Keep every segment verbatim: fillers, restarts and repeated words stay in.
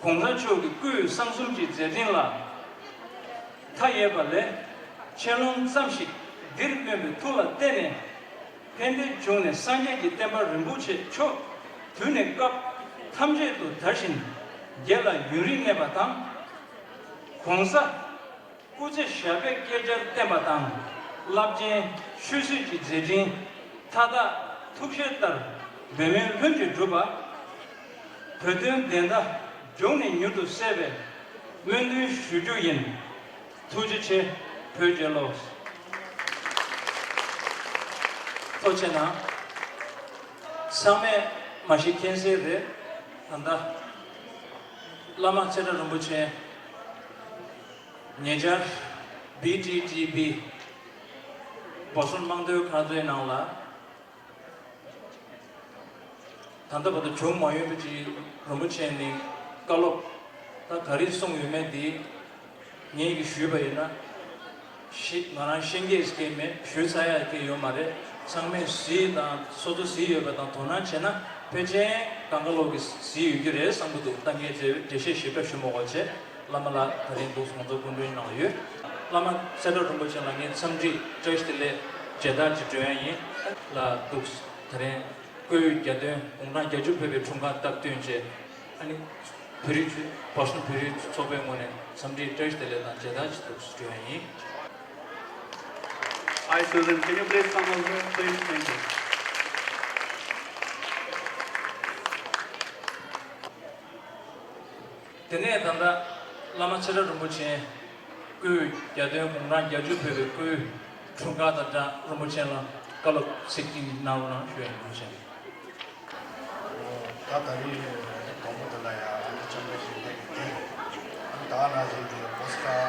གོང་ས་མཆོག་གི་སྐུའི་གསང་གསུམ་གྱི་མཛད་འཕྲིན་ལ་མཐའ་ཡས་པ་ལས། ཆེ་ལོང་ཙམ་ཞིག་འདིར་སྨོན་པའི་ཐུགས་ལ་གཏད་ནས། ཕན་བདེའི་འབྱུང་གནས་སངས་རྒྱས་ཀྱི་བསྟན་པ་རིན་པོ་ཆེ་མཆོག་དུས་ནས་སྐབས་ཐམས་ཅད་དུ་དར་ཞིང་རྒྱས་ལ་ཡུན་རིང་གནས་པ་དང་། གོང་ས་སྐུ་ཚེ་ཞབས་པད་བསྐལ་བརྒྱར་བརྟན་པ་དང་། རླབས་ཆེན་ཆོས་སྲིད་ཀྱི་མཛད་འཕྲིན་མཐའ་དག་ཐུགས་བཞེད་ལྟར་འབད་མེད་ལྷུན་གྱིས་འགྲུབ་པ། བོད་དོན་བདེན་མཐའ་མགྱོགས་ནས་མྱུར་དུ་གསལ་བའི་སྨོན་འདུན་ཞུ་རྒྱུ་ཡིན། ཐུགས་རྗེ་ཆེ། བོད་རྒྱལ་ལོ། ཐུགས་རྗེ་གནང་། ཚང་མས་མ་གཞི་མཁྱེན་གསལ་རེད། ད་ལྟ་བླ་མ་ཚེ་བཀྲ་རིན་པོ་ཆེ་ཉེ་ཆར་བི་ཊི་ཊི་བི་བོ་སོན་དམངས་དོན་ཁང་ཚོའི་ནང་ལ། ད་ལྟ་བར་དུ་བྱུང་མ་ཡོད་པ་ཅིག་རིན་པོ་ཆེ་ནས་བཀའ་སློབ་ད་ག་རེ་གསུངས་ཡོད་མེད་འདི་ངས་ཀྱིས་ཞུས་པ་ཡིན་ན། ཤི་ང་རང་ཤེས་མཁན་ཞིག་མེད། ཞུས་ཚར་ཡག་གི་ཡོད་མ་རེད། ཚང་མས་གཟིགས་དང་། སོ་སོ་གཟིགས་ཡོད་པ་དང་དོ་སྣང་བྱས་ན་ཕལ་ཆེར་གང་ག་ལོག་གིས་གཟིགས་ཡོད་རྒྱུ་རེད་བསམ་གྱི་འདུག་ད་ངས་འགྲེལ་འགྲེལ་བཤད་ཞིབ་ཕྲ་ཞུ་མ་དགོས་བྱས། བླ་མ་ལགས་ད་རིང་འདུག་ང་ཚོ་སྐུ་མགྲོན་ནང་ཡོད། བླ་མ་ཚེ་བཀྲ་རིན་པོ་ཆེ་ལ་ངས་འཚམས་འདྲི་བཀྲ་ཤིས་བདེ་ལེགས་མཇལ་དར་ཅིག་སྒྲོན་ཡ་ཡིན། ལ་འདུག་ད་རིང་སྐུའི་གྱ་སྟོན་དགུང་གྲངས་བརྒྱད་ཅུ་ཕེབས་པའི་འཁྲུངས་སྐར་སྟབས་བསྟུན་བྱས། ཨ་ནི་བོད་རིགས་བོ་སོན་བོད་རིགས་ཚོགས་པའི་ངོས་ནས་འཚམས་འདྲི་བཀྲ་ཤིས་བདེ་ལེགས་དང་མཇལ་དར་ཅིག་འདུག་སྒྲོན་ཡ་ཡིན། Hi Susan, can you please come over, please? Thank you. དེ་ནས་ད་ལྟ་བླ་མ་ཚེ་བཀྲ་རིན་པོ་ཆེ་སྐུའི་གྱ་སྟོན་དགུང་གྲངས་བརྒྱད་ཅུ་ཕེབས་པའི་སྐུའི་འཁྲུངས་སྐར་དང་སྦྲགས་རིན་པོ་ཆེ་ལ་བཀའ་སློབ་ཚིག་གཅིག་གནང་རོགས་གནང་ཞུ་ཡ་ཡིན། རིན་པོ་ཆེ། ད་ད་རེས་དང་པོ་དེ་ལ་ཡང་ཨ་ནི་ལྕམ་དྲལ་ཞིག་ཕེབས་ཀྱི་དེ་ཨ་ནི་ད་ག་ནང་བཞིན་དེ་པོ་སི་ཀ་ཨ་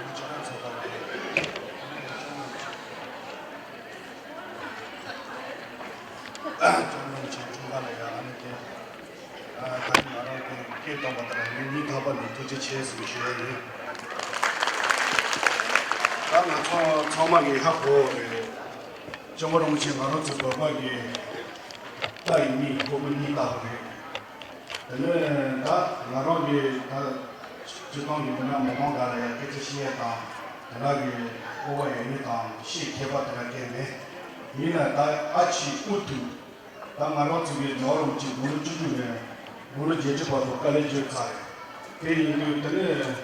ནི་ཆོས་ལྡན་ཚོགས་པ་ནས་ཨ་ནི་ལྕམ་ལྕམ་རིན་པོ་ཆེ་འཁྲུངས་སྐར་ལ་ཡང་ཨ་ནི་དེ། ཨ། ད་ནི་ང་རང་གི་སྐད་བཏང་བ་དང་ངའི་སྙིང་ཐག་པ་ནས་ཐུགས་རྗེ་ཆེ་ཟེར་ཞུ་ཡ་ཡིན། ད་ང་ཚོ་ཚང་མ་གི་ཧ་གོ་རེད། སྐྱབས་མགོན་རིན་པོ་ཆེ་ང་རང་ཚོའི་བོད་པ་གི་ལྟ་ཡི་མིག་གི་སྒོར་མོ་གཉིས་ལྟ་བུ་རེད། དེ་ནས་ད་ང་རང་གི་ད་སྤྱི་བཏང་གི་མི་སྣ་མི་མང་ག་ལ་ཡང་སྐད་ཆ་བཤད་ཡ་དང་དེ་འདྲ་གི་སྐོར་བ་ཡོད་མེད་དང་ཤེས་མཁས་པ་དེ་འདྲ་གལ་མེད། ཡིན་ན་ད་ཨ་ཕྱི་ཨུ་ཐུག་ད་ང་རང་ཚོ་གི་ཇོ་རོང་གི་དགུང་ལོ་བཅུ་དྲུག་ནས་དགུང་ལོ་བརྒྱད་ཅུ་བར་དུ་དཀའ་ལས་བརྒྱབ་ཚར་རེད། དེ་ཡིན་དུས་དེ་ནས་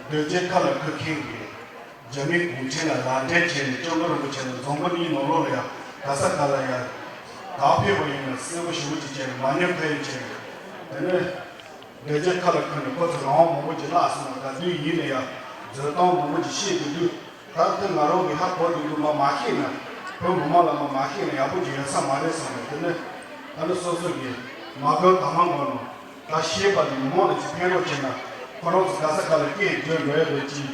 རྡོ་རྗེ་ཁ་ལ་ཁུར་མཁན་གྱི་རྒྱ་མི་གུང་ཁྲན་ལ་ལག་འབྲེལ་བྱས་ནས་སྐྱབས་མགོན་རིན་པོ་ཆེ་ལ་འཛམ་བུ་གླིང་ནང་ལོགས་ལ་ཡང་ག་ས་ག་ལ་ཡང་ག་ཕེབས་པ་ཡིན་ན་གསལ་པོ་ཞེ་པོ་ཅིག་བྱས་ནས་མ་ཉེས་ཁ་གཡོགས་བྱས་ནས་དེ་ནས་རྡོ་རྗེ་ཁ་ལ་ཁུར་ནས་ཁོ་ཚོ་རང་དབང་མང་པོ་ཅིག་བརླག་སོང་བ་ག་དུས་ཡིན་ན་ཡང་རྫོགས་སྟངས་མང་པོ་ཅིག་ཤེས་དགོས་དུས། ད་ལྟ་ང་རང་གི་ཧ་གོ་དུས་དུ་མ་མ་ཤེས་ན། བོད་མི་མང་ལ་མ་མ་ཤེས་ན་ཡག་པོ་ཅིག་ཡོད་ས་མ་རེད་བསམ་ནས། དེ་ནས་ད་ནི་སོ་སོ་གི་མ་དགོས་དང་མ་དགོས་ནོ་ད་ཤེས་པ་དེ་མི་མང་ལ་ཅིག་ཕན་རོགས་བྱས་ན་ཁོ་རང་ཚོ་ག་ས་ག་ལ་སྐད་བརྗོད་འགྲོ་ཡ་རེད་ཅིག་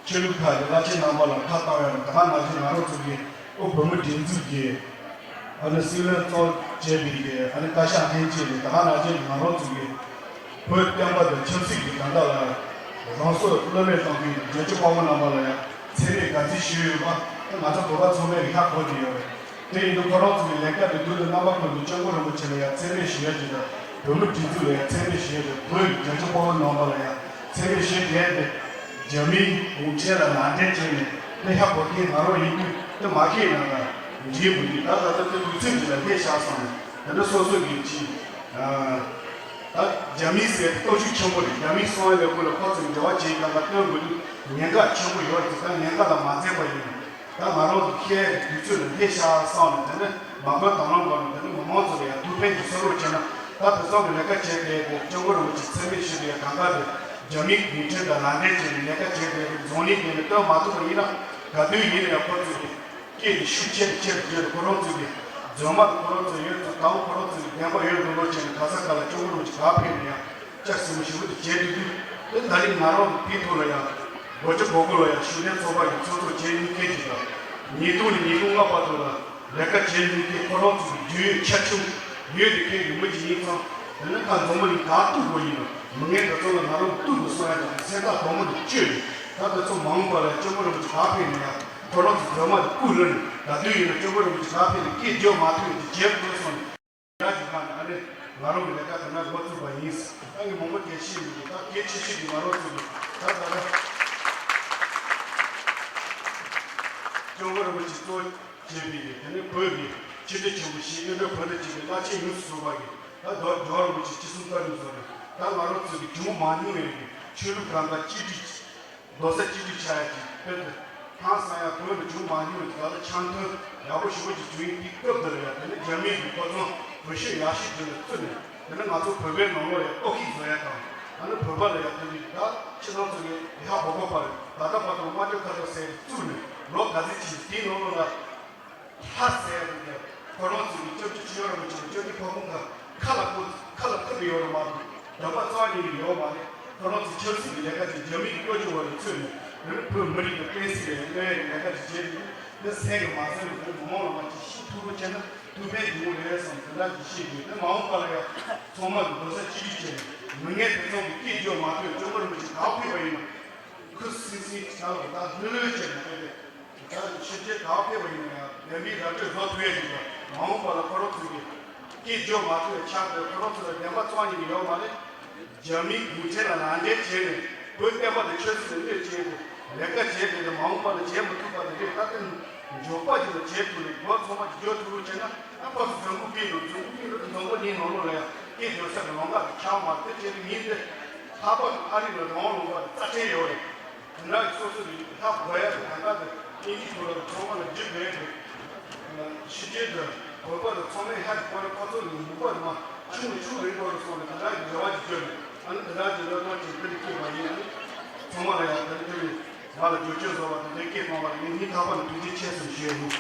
ཆོས་ལུགས་ཁག་གི་བླ་ཆེན་རྣམ་པ་ལ་ཁ་བཏང་ཡ་རེད། ད་ག་ནང་བཞིན་ང་རང་ཚོ་གི་ཨོ་བོད་མི་སྒྲིག་འཛུགས་ཀྱི་ཨ་ནི་སྲིད་བློན་གཙོ་བྱས་པའི་གི་ཨ་ནི་བཀའ་ཤག་ལྷན་རྒྱས་ལས་ད་ག་ནང་བཞིན་ང་རང་ཚོ་གི་བོད་བསྟན་པ་དང་ཆབ་སྲིད་ཀྱི་དོན་དག་ལ་རང་སྲོག་བློས་མེད་གཏོང་མཁན་རྒྱལ་གཅེས་དཔའ་བོ་རྣམ་པ་ལ་ཡང་མཚན་སྨད་དགའ་ཚིག་ཞུས་ཡོད་པ་ང་ཚོ་བོད་པ་ཚང་མས་ཧ་གོ་བསྡད་ཡོད་རེད། དེ་ཡིན་དུས་ཁོ་རང་ཚོ་གི་ལས་ཀ་དེ་དུས་ལ་རྣམ་པ་ཀུན་ཏུ་སྐྱབས་མགོན་རིན་པོ་ཆེ་ལ་ཡང་མཚན་སྨད་ཞུ་ཡ་ཅིག་དང་བོད་མི་སྒྲིག་འཛུགས་ལ་ཡང་མཚན་སྨད་ཞུ་ཡ་ཅིག་བོད་ཀྱི་རྒྱལ་གཅེས་དཔའ་བོ་རྣམ་པ་ལ་ཡང་མཚན་སྨད་ཞུ་དེ་དེ་རྒྱ་མིའི་གུང་ཁྲན་ལ་ལག་འབྲེལ་བྱས་ནས་དེ་ཧ་གོ་མཁན་ང་རང་ཡིན་དུས་དེ་མ་ཤེས་ན་ད་འདྲིས་བུ་འདི་ད་ད་ལྟ་དེ་དུས་ཚོད་ཅིག་ལ་སླེབས་ཤག་བསམ་ནས་དེ་འདྲ་སོ་སོ་གི་ཅིག་ད་རྒྱ་མི་ཟེར་སྟོབས་ཤུགས་ཆེན་པོ་རེད། རྒྱ་མི་སོང་ཡ་ལས་ཁོ་ལ་ཁོ་ཚོས་འབྲེལ་བ་བྱེད་ཡ་ལ་སྟོན་དགོས་དུས་ཉེན་ཁ་ཆེན་པོ་ཡོད་རེད། ད་ཉེན་ཁ་ལ་མ་འཛེམས་པ་ཡིན་ན་ད་ང་རང་ཚོ་ཤེས་དུས་ཚོད་ལ་སླེབས་ཤག་བསམ་ནས་དེ་ནས་མ་དགོས་དང་བླངས་དགོས་ནས་དེ་ནས་མི་མང་ཚོ་ལ་ཡང་ཐུགས་ཕན་གྱི་སོ་རོགས་བྱས་ན་ད་དེ་ཚོ་གི་ལས་ཀ་བྱས་ཏེ་དེ་སྐྱབས་མགོན་རིན་པོ་ཆེ་མཚན་སྨད་ཞུས་ཏེ་གང་ག་དེ་རྒྱ་མིའི་གུང་ཁྲན་དང་ལག་འབྲེལ་བྱས་ནས་ལས་ཀ་བྱས་ཏེ་རྫོང་གླིང་དེ་ནས་སྟོན་མ་ཐུབ་པ་ཡིན་ན་ག་དུས་ཡིན་ན་ཡང་ཁོ་ཚོས་དེ། སྐད་དེ་ཤུགས་ཆེ་རུ་ཆེ་རུ་བརྗོད་དེ་ཁོ་རང་ཚོ་གི་རྫུན་མ་དེ་ཁོ་རང་ཚོ་ཡོད་ཚོ་དང་ཁོ་རང་ཚོ་གི་བདེན་པ་ཡོད་འདུག་ལོ་བྱས་ནས་ག་ས་ག་ལ་སྐྱབས་མགོན་རིན་པོ་ཆེ་ག་ཕེབས་ནས་ཡང་ལྕགས་ཟིན་པོ་ཞིག་པོ་དེ་བྱས་འདུག་དུས་དེ་ད་རིང་ང་རང་གི་ཕི་ཐུག་ལ་ཡང་སྒོ་ལྕགས་སྒོར་སྒོར་ལ་ཡང་ཤུགས་ལྡན་ཚོགས་པ་ཡི་ཚོགས་གཙོ་བྱས་མི་སྐད་ཅིག་དང་ཉིས་སྟོང་ནས་ཉིས་སྟོང་ལྔ་བར་དུ་ལ་ལས་ཀ་བྱས་མི་སྐད་ཁོ་རང་ཚོ་གི་རྒྱུས་ཡོད་ཁྱབ་ཆུང་ཡོད་དེ་ཁྱེད་ཀྱི་མི་གཅིག་ཡིན་ཙང་དེ་ནི་ད་འཛམ་བུ་གླིང་ག་གཏུག་དགོས་ཡིན་ནམ་མི་ངན་དེ་ཚོ་ལ་ང་རང་གཏུག་དགོས་གསུང་ཡ་དང་སེམས་ཐག་དོག་མོ་དེ་གཅོད་ནས་ད་དེ་ཚོ་མ་འོངས་པ་ལ་སྐྱབས་མགོན་རིན་པོ་ཆེ་ག་ཕེབས་ནས་ཡང་། ཁོ་རང་ཚོ་སྒྲོལ་མ་དེ་སྐུ་ལུས་ནས་ད་དུས་ཡིན་ན་སྐྱབས་མགོན་རིན་པོ་ཆེ་ག་ཕེབས་ནས་སྐད་རྒྱག་མ་ཐུབ་ཡོད་དེ་རྗེས་སུ་སོང་ནས་ར་ཞིག་གང་ནས་ཨ་ནི་ ང་རང་གི་ལས་ཀ་དེ་ན་འགོ་བཙུགས་པ་ཡིན། ད་ངས་མང་པོ་གལ་ཆེ་མི་འདུག་ད་གལ་ཆེ་ཤོས་ཀྱི་ང་རང་ཚོ་གི་ད་ད་ལྟ་སྐྱབས་མགོན་རིན་པོ་ཆེ་གཙོ་བྱས་པའི་གི་དེ་ནས་བོད་ཀྱི་ཆེ་འབྲེལ་ཆེན་པོ་ཞིག་གཡུང་དྲུང་བོན་དུ་བྱས་པའི་བླ་ཆེན་ཡོངས་སུ་ཚོགས་པ་གི་ད་རྒྱལ་རྒྱལ་བ་རིན་པོ་ཆེ་ཅི་གསུང་བཀའ་འདྲི་སོགས་རེད། ད་ང་རང་ཚོ་གི་བྱུང་མ་མྱོང་བའི་གི་ཆོས་ལུགས་གང་ག་གཅིག་སྒྲིལ། རྡོག་རྩ་གཅིག་སྒྲིལ་ཆགས་ཡ་གཅིག་དཔེར་ན། ཧང་སང་ཡ་བོད་ལ་བྱུང་མ་མྱོང་བའི་ད་ལྟ་འཆམ་མཐུན་ཡག་པོ་ཞེ་པོ་ཅིག་བྱུང་ཡིན། དེ་སྐབས་འདི་ལ་ཡ་དེ་ནི་རྒྱ་མིའི་གི་ཁོ་ཚོ་བོད་ཤུགས་ཡག་ཤོས་དེ་ལ་བཙུགས་ནས། དེ་ནི་ང་ཚོ་བོད་པའི་ནང་ལོགས་ལ་ཡ་ལྟོ་ཤིག་བཟོ་ཡ་དང་། ཨ་ནི་བོད་པ་ལ་ཡ་དེ་འདྲའི་ད་ཕྱི་ནང་ཚོ་གི་ཡ་ཧ་གོ་གོ་པར་ད་ལྟ་བར་དུ་རྨ་ཆུ་ཁ་ཐོག་ཟེར་བཙུགས་ནས་ལོ་ག་ཚོད་ཅིག་དེའི་ནང་ལོགས་ལ། ལྷ་ཟེར་ཡ་དེ་ཁོ་རང་ཚོ་གི་སྐྱབས་རྗེ་ཆོས་རྒྱལ་རིན་པོ་ཆེ་སྐྱབས་རྗེ་ཕ་བོང་ཁ་ཁ་ལ་ཁུར་ཁ་ལ་ཁུར་དུ་ཡོད་རེད་མ་གཏོགས། བོད་པ་རྩ་བ་ཉིད་ནས་ཡོད་མ་རེད། ཁོ་རང་ཚོ་ཆབ་སྲིད་ཀྱི་ལས་ཀ་དེ་རྒྱ་མི་གི་བཀོད་ཇུས་འོག་ལ་ཚུད་ནས། དེ་ནི་བོད་མི་རིགས་ཀྱི་བསྟན་སྲིད་ལ་གནོད་ཡ་གི་ལས་ཀ་དེ་བྱས་ནས། དེ་སེམས་ཀྱི་མ་བཟོད་ནས་བོད་མི་མང་ལ་མ་ཅིག་ཤི་ཐུབ་པོ་བྱས་ན་ཐུགས་ཕན་གྱི་འོང་རེད་བསམ་དེ་འདྲ་ཅིག་བཤད་དགོས། དེ་མ་འོངས་པ་ལ་ཡ་ཚང་མ་གི་རྡོག་རྩ་གཅིག་སྒྲིལ་བྱས་ནས། མི་ངན་དེ་ཚོ་གི་སྐད་རྒྱག་མ་ཐུབ། སྐྱབས་མགོན་རིན་པོ་ཆེ་ག་ཕེབས་པ་ཡིན་ན། ཁུ་སིང་སིང་ཆ་ལ་ད་ལྷོད་ལྷོད་བྱས་ནས་ཕེབས་ཏེ། ད་ཕྱི་རྒྱལ་ག་ཕེབས་པ་ཡིན་ན་ཡང་བདེན་པའི་ར་སྤྲོད་བཟོ་ཐུབ་ཡ་ཞིག་དང་། མ་འོངས་པ་ལ་ཁོ་རང་ཚོ་གི་སྐད་རྒྱག་མ་ཐུབ་པའི་ཆགས་ཏེ། ཁོ་རང་ཚོ་ལ་བདེན་པ་རྩ་བ་ཉིད་ནས་ཡོད་མ་རེད། རྒྱ་མིའི་གུང་ཁྲན་ལ་ནང་འདྲེན་བྱས་ནས་བོད་བསྟན་པ་དང་ཆབ་སྲིད་ལ་གནོད་བྱས་ཏེ་ལས་ཀ་བྱས་པས་ན། མ་འོངས་པ་ལ་བྱེད་མི་ཐུབ་པ་དེ་རེད། ད་ལྟ་མགྱོགས་པ་ཞིག་ལ་བྱེད་ཐུབ་ནས་བོད་ཚང་མ་ཞིག་འགྱོ་ཐུབ་རོགས་བྱས་ན། ཨ་ཕ་སུ་འཛམ་བུ་གླིང་དང་འཛམ་བུ་གླིང་དང་འཛམ་བུ་གླིང་ནང་ལོགས་ལ་ཡང་སྐད་རྒྱག་ས་གི་ལམ་ཁ་དེ་ཆགས་མ་རེད། དེ་བྱས་ཏེ་ངས་འདི་ལྷག་པར་དུ་ཨ་རི་ལ་རང་དབང་ལུང་པ་དེ་རྩ་ཁྲལ་ཡོད་རེད། དེ་འདྲ་སོ་སོ་ལ་ལྷག་དགོས་ཡ་དེ་གང་ག་དེ་ཨིན་ཇི་ཐོག་ལ་ཚང་མ་ལ་འཇུག་དགོས་ཡ་དེ། ཕྱི་རྒྱལ་དུ་བོད་པ་དང་ཚང་མས་ཧ་ཅིག་གོ་ནས་ཁོ་ཚོ་ལ་ཡིན་པ་རེད་མ། ཆུང་ཆུང་རེད་གོ་རེད་སོང་ནས་དེ་འདྲ་གི་འབྲེལ་བ་ཅིག་བཅོལ་ནས། ཨ་ནི་དེ་འདྲ་གི་བློས་གཏོང་ཅིག་འདི་ལ་སྐྱེས་པ་ཡིན། ཨ་ནི་ཚང་མ་ལ་ཡང་དེ་འདྲ་དེ་ང་ལ་བསྒྱུར་བཅོས་བཟོ་བ་དེ་འདྲའི་སྐད་གཏོང་བ་ལ་ངས་སྙིང་ཐག་པ་ནས་ཐུགས་རྗེ་ཆེ་ཟེར་ཞུ་ཡ་ཡིན།